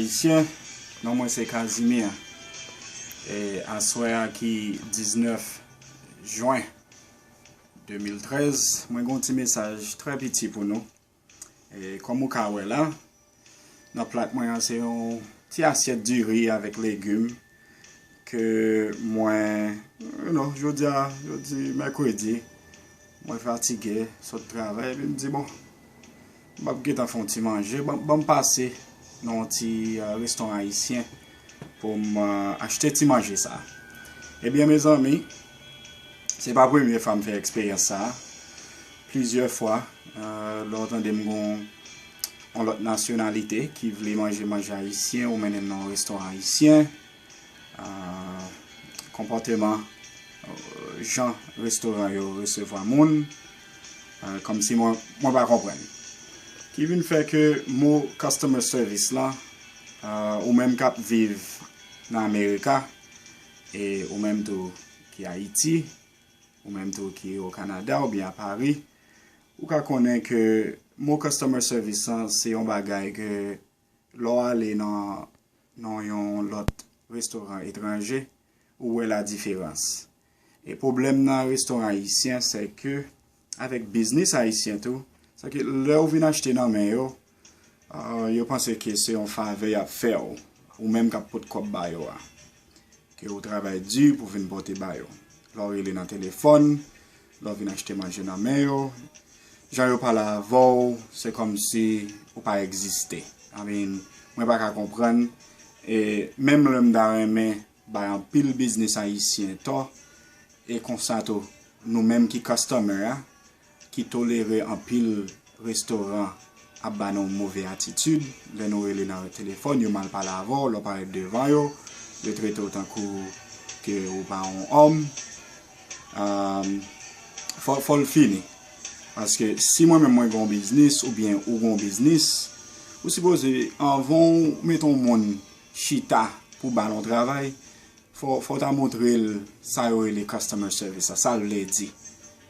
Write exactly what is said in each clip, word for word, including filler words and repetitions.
Ayisyen, non mwen se Casimir. E aswè a ki diznèf jen de mil trèz, mwen gen yon ti mesaj trè piti pou nou. E kòm ou ka wè la, nan plat mwen an se yon ti asyèt diri avèk legim ke mwen, you know, jodi a, jodi mèkredi, mwen fatige, sot travay, epi m di, bon, m ap gentan fè yon ti manje, ban, ban m pase nan yon ti, euh, restoran ayisyen pou m, euh, achte ti manje sa. Ebyen, mezanmi, se pa premye fwa m fè eksperyans sa. Plizyè fwa, euh, lè w tande m gon yon lòt nasyonalite ki vle manje manje ayisyen, ou mennen l nan yon restoran ayisyen, euh, konpòteman, euh, jan restoran yo resevwa moun, euh, kòmsi mwen, mwen pa konprann. Ki vin fè ke mo customer service la, euh, ou menm k ap viv nan Amerika, e ou menm tou ki Ayiti, ou menm tou ki o Kanada oubyen a Pari, ou ka konnen ke mo customer service lan se yon bagay ke lè w ale nan, nan yon lòt restoran etranje, ou wè ladiferans. E pwoblèm nan restoran ayisyen, se ke avèk biznis ayisyen tou, se ke lè w vin achte nan men yo, ah, yo panse ke se yon favè y ap fè w, ou menm k ap pot kòb ba yo a. Ke ou travay di pou vin pote ba yo. Lè w rele nan telefòn, lè w vin achte manje nan men yo, jan yo pale avè w, se kòmsi ou pa egziste. I mean, mwen pa ka konprann. E menm lè m ta renmen bay anpil biznis ayisyen tò, e konsa tou, nou menm ki customer a, ki tolere anpil restoran ap ba nou move atitid. Lè nou rele nan telefòn, yo mal pale avè w, lè w parèt devan yo, yo trete w tankou ke ou pa yon òm. Um, fò, fò l fini. Paske si mwen menm mwen gen yon biznis oubyen ou gen yon biznis, ou sipoze, anvan w mete yon moun chita pou ba l yon travay, fò, fò w ta montre l sa yo rele customer service la, sa l vle di.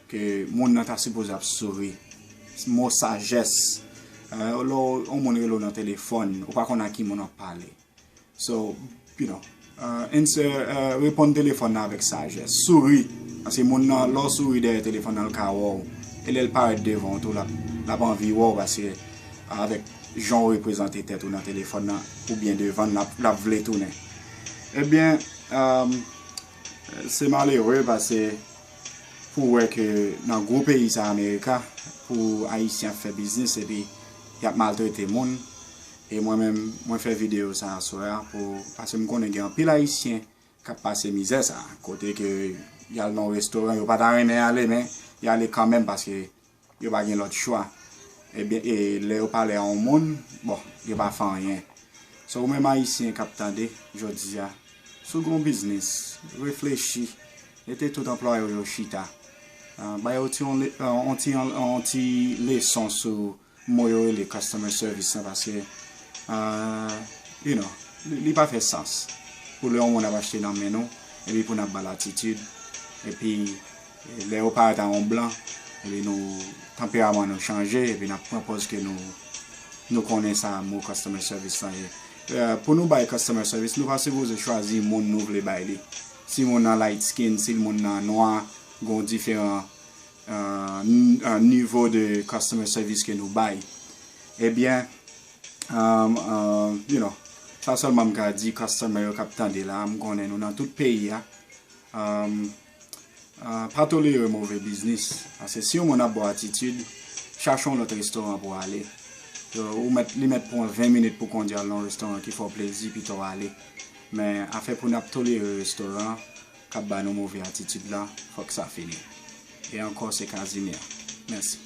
Ke moun nan ta sipoze ap souri. Mo sajès. Eh, lè w, yon moun rele w nan telefòn, ou pa konn ak ki moun w ap pale. So, you know, uh, answer, uh, reponn telefòn nan avèk sajès. Souri. Paske moun nan, lè w souri dèyè telefòn nan, l ka wè w. E lè l parèt devan w tou, l ap, l ap anvi wè w paske avèk jan w reprezante tèt ou nan telefòn nan, oubyen devan l, l ap, l ap vle tounen. Ebyen, um, se malere paske pou wè ke nan gwo peyi sa Amerika, pou Ayisyen ap fè biznis epi y ap maltrete moun. E mwen menm, mwen fè videyo sa aswè a pou, paske m konnen gen anpil Ayisyen k ap pase mizè sa, kote ke y al nan yon restoran, yo pa ta renmen ale, men y ale kanmenm paske yo pa gen lòt chwa. Ebyen, e lè yo pale a yon moun, bon, yo pa fè anyen. So, ou menm Ayisyen k ap tande, jodi a, si w gen yon biznis, reflechi, mete tout anplwaye w yo chita. Ah, ba yo ti yon le-, ah, yon ti, yon, yon ti leson sou mo yo rele customer service lan, paske, ah, you know, li, li pa fè sans pou lè yon moun ap achte nan men nou, epi pou n ap ba l atitid, epi, e, lè yo parèt a yon blan, epi nou, tanperaman nou chanje, epi n ap pran pòz ke nou, nou konnen sa mo customer service lan ye. Eh, pou nou bay customer service, nou pa sipoze chwazi moun nou vle bay li. Si moun nan light skin, si moun nan nwa, gen yon diferan, eh, n-, eh, nivo de customer service ke nou bay. Ebyen, eh, eh, you know, sa sèlman m ka di customer yo k ap tande la, m konnen nou nan tout peyi a. Um, uh, pa tolere move biznis. Paske si yon moun ap ba w atitid, chache yon lòt restoran pou w ale. Yo, ou mèt, li mèt pran ven minit pou kondui al nan yon restoran ki fè w plezi, pito w ale. Men afè pou n ap tolere restoran k ap ba nou move atitid la, fòk sa fini. E ankò, se Casimir. Mèsi.